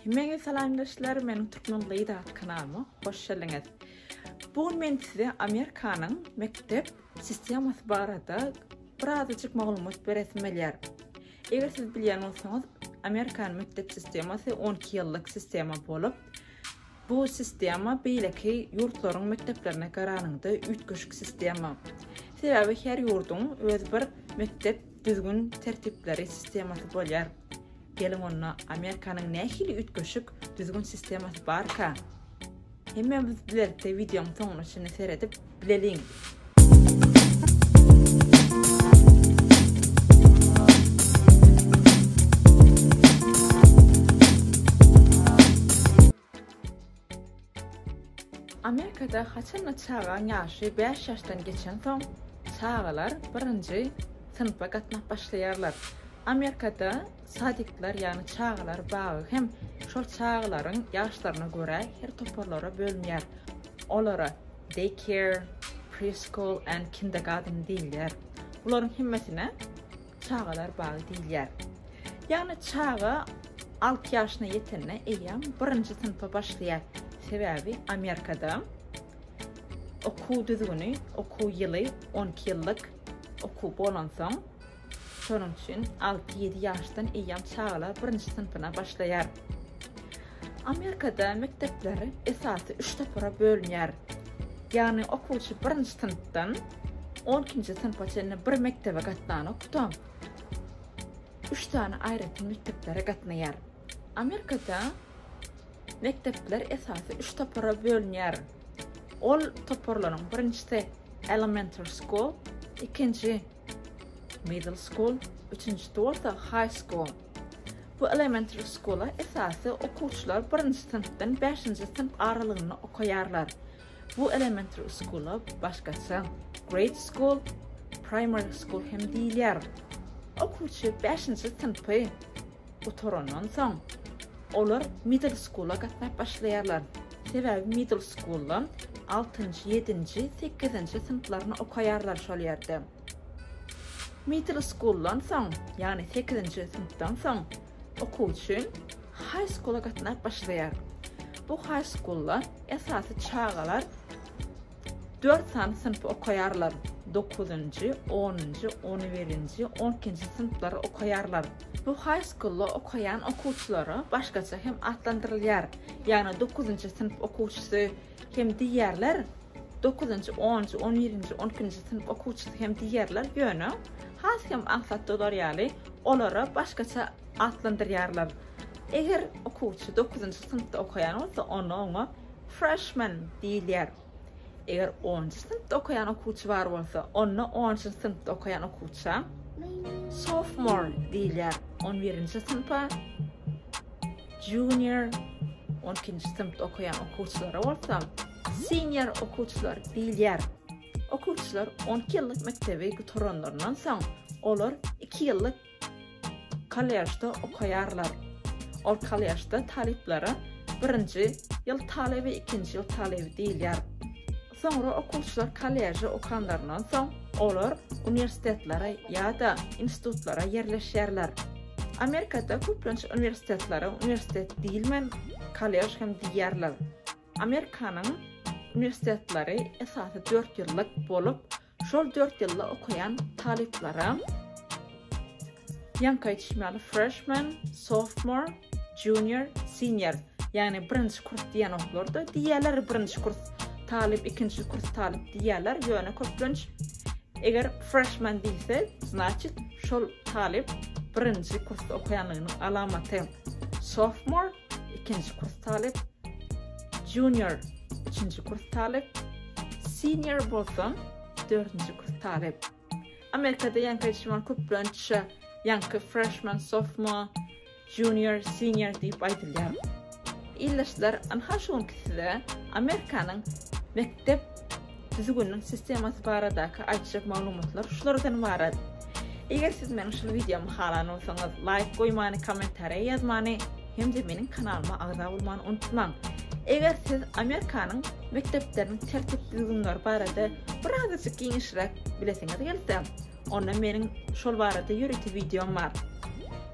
Hemmäňize salam dostlar, meniň Türkmen Gyz atly kanalyma hoş geldiňiz. Bu gün men size Amerikanyň mekdep sistemasy barada birazajyk maglumat beresim gelýär. Eger siz bilýän bolsaňyz, Amerikanyň mekdep sistemasy 12 ýyllyk sistema bolup, bu sistema beýleki ýurtlaryň mekdeplerine garanyňda üýtgeşik sistema. Sebäbi her ýurduň öz bir mekdep düzgün tertipleri sistemasy bolýar. Geliň onda Amerikanyň nähili üýtgeşik düzgün sistemasy barka? Hemmämiz bilelikde wideoň soňuna çenli seredip bileliň. Amerikada haçanda çagaň ýaşy 5 ýaşdan geçensoň, çagalar birinji synpa gatnap başlaýarlar. Amerikada sadikler, ýagny çagalar bagy hem şol çagalaryň ýaşlaryna görä her toparlara bölünýär. Olara daycare, preschool and kindergarten diýilýär. Bularyň hemmesine çagalar bagy diýilýär. Ýagny çaga 6 ýaşyna ýetende eýýäm birinji synpa başlaýar. Sebäbi Amerikada okuw düzgüni, okuw ýyly 12 ýyllyk okuw bolansoň, Şonuň üçin alty-ýedi ýaşdan eýýäm çagalar birinji synpyna başlaýar. Amerikada mekdepler esasy üç topara bölünýär. Ýagny okuwçy birinji synpdan on ikinji synpa çenli bir mekdebe gatnanokda, üç sany aýratyn mekdeplere gatnaýar. Amerikada mekdepler esasy üç topara bölünýär. Ol toparlaryň birinjisi elementary school, ikinji Middle school, üçünjisi bolsa high school. Bu elementary school-a esasy okuwçylar birinji synpdan bäşinji synp aralygynda okaýarlar. Bu elementary school-a başgaça grade school, primary school hem diýilýär. Okuwçy bäşinji synpy gutarandan soň, olar middle school-a gatnap başlaýarlar. Sebäbi middle school-da altynjy, ýedinji, sekizinji synplaryny okaýarlar şol ýerde. Middle school-dan soň, ýagny sekizinji synpdan soň okuwçy high school-a gatnap başlaýar. Bu high school-da esasy çagalar Dört sany synpy okaýarlar. Dokuzynjy, onunjy, on birinji, on ikinji synplary okaýarlar. Bu high school-da okaýan okuwçylara başgaça hem atlandyrylýar. Ýagny dokuzynjy synp okuwçysy hem diýýärler, dokuzynjy, onunjy, on birinji, on ikinji synp okuwçysy hem diýýärler, ýöne has hem aňsat bolar ýaly olara başgaça atlandyrýarlar. Eger okuwçy dokuzynjy synpda okaýan bolsa, onda oňa Freshman diýilýär. Eger onunjy synpda okaýan okuwçy bar bolsa, onda onunjy synpda okaýan okuwça sophomore diýilýär. On birinji synpa junior, on ikinji synpda okaýan okuwçylara bolsa senior okuwçylar diýilýär. Okuwçylar 12 ýyllyk mekdebi gutaranlaryndan soň, olar 2 ýyllyk Kolležde okaýarlar. Ol kolležde talyplara birinji ýyl talyby, ikinji ýyl talyby diýilýär. Soňra okuwçylar kolležde okanlaryndan soň, olar uniwersitetlere ýa-da institutlara ýerleşýärler. Amerikada köplenç uniwersitetlere uniwersitet diýilmän, kollež hem diýýärler. Amerikanyň uniwersitetleri esasy dört ýyllyk bolup, Şol dört ýylda okaýan talyplara ýaňky aýdyşym ýaly freshman, sophomore, junior, senior, ýagny birinji kurs diýenoklar-da, diýýärler birinji kurs talyp, ikinji kurs talyp diýýärler, ýöne köplenç eger freshman diýse, znaçit şol talyp birinji kursda okaýanlygynyň alamaty. Sophomore ikinji kurs talyp, junior üçünji kurs talyp, senior bolsa dördünji kurs talyp. Amerikada ýaňky aýdyşym köplenç ýaňky freshman, sophomore, junior, senior diýip aýdylýar. Ildeşler, ynha şu günki size Amerikanyň mekdep düzgüniniň sistemasy baradaky aýtjak maglumatlar şulardan ybarat. Eger siz meniň şul wideomy halan bolsaňyz, laýk goýmany, kommentariýa ýazmany hem-de meniň kanalyma agza bolmany unutmaň. Eger siz Amerikanyň mekdepleriniň tertip-düzgünleri barada birazajyk giňişräk bilesiňiz gelse, onda meniň şol barada ýörite wideom bar.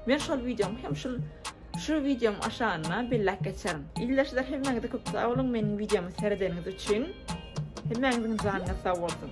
Men şol wideomy hem şul. Şu wideomyň aşagynda belläp geçerin. Ildeşler hemmäňize köp sag boluň meniň wideomy seredeniňiz üçin. Hemmäňiziň janyňyz sag bolsun.